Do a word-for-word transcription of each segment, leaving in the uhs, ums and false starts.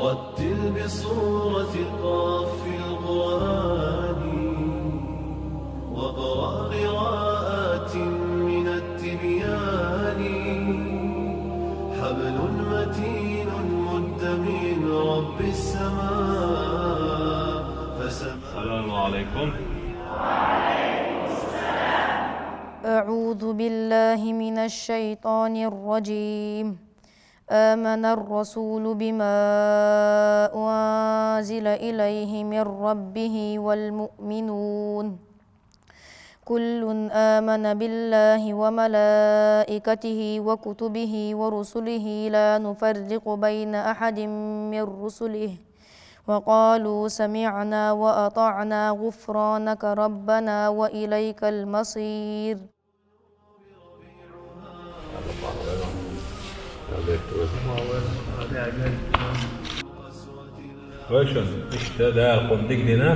رتل بصورة القاف في القرآن، واقرأ قراءات من التبيان، حبل متين مد من رب السماء فسماء. السلام عليكم. أعوذ بالله من الشيطان الرجيم. آمن الرسول بما أنزل إليه من ربه والمؤمنون، كل آمن بالله وملائكته وكتبه ورسله لا نفرق بين أحد من رسله وقالوا سمعنا وأطعنا غفرانك ربنا وإليك المصير. Вай шун, иштта Дала кхунна дика дина,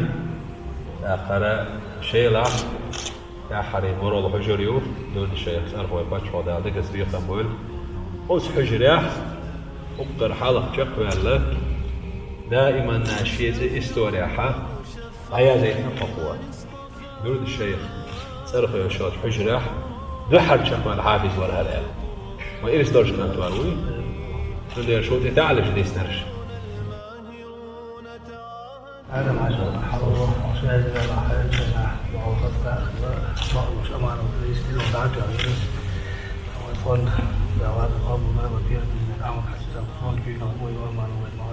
тӀаккха шелахь, тӀаьххьара ворхӀалгӀа хьужар ю, Дурди шайх цӀерхой паччахьо Дала дикаца бекхам бойла. Оцу хьужарехь, уккхара хьалха чекхваьлла, даиманна шен цӀе историяхьа дӀаяздайтина кхо. Дурди шайх цӀерхой йолчу хьужарехь дуьххьара чекхваьлла хьафиз вара хӀара аьлла. Ма ирс долуш кантор вуй. Цундела шу тӀе таӀалаш дийцинарш. Адам хьажа, хьалло, шайза вела хьаьжча, йоху хаза тахана, бакъош аманал хилийса, дӀа а тоьхна, вай фонд, да, ваза къобал ма, ва пирт, амал хьаьжча, фонд куьйгал, вай аманал вай ма.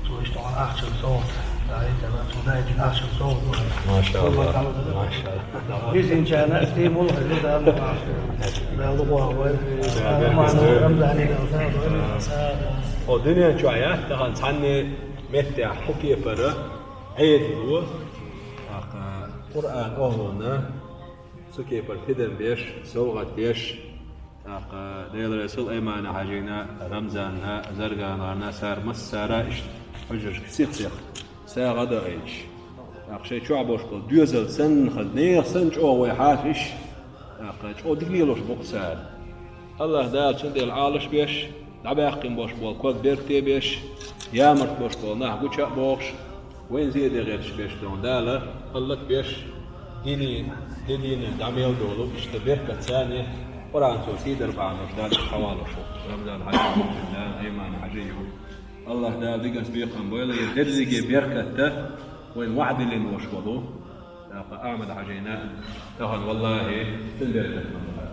Цо иштта ахчан совгӀат, да, и тала, цо дайтина ахчан совгӀат вара. Машалла. Машалла. Визинчарна стимул хилла, да, ма. Дала дукха вай. Аманал Рамзанил. О, дуьнен чохь яц, тахана цхьанне меттехь хӀокепара Ӏедало, тӀаккха Къуръан охӀлунна цу кепара тидам беш, совгӀат деш, тӀаккха Делан Расул Аймана-Хьаьжина, Рамзанна, Зарганарна, цара массара иштта хьуьжаршка сих-сиха сагӀа а даийташ. ТӀаккха шайн чохь болуш болу доьзал санна хаза, нехан санна чӀогӀа вай хьаша иш, тӀаккха чӀогӀа дика лелош бу-кх цара. АллахӀ Дала цундела Ӏалаш беш, дӀабаьккхина болуш болу ког беркате беш, ямарта болуш болу нах гуча а бохуш, вайн зеде гӀерташ беш долу Дала хӀаллак беш, дини, де дийна дӀа мел долу, иштта беркат царна, Къуръан цо сийдар бахьанаш Дала хьавалуш ву. Рамзан-Хьаьжа ю, Аймана-Хьаьжа ю. АллахӀ Дала диканца бекхам бойла, я дерриге беркатта вайн ваӀда лин волуш волу. ТӀаккха Ахьмад-Хьаьжина тахана, валлахӀи, цуьнан беркат ма бара.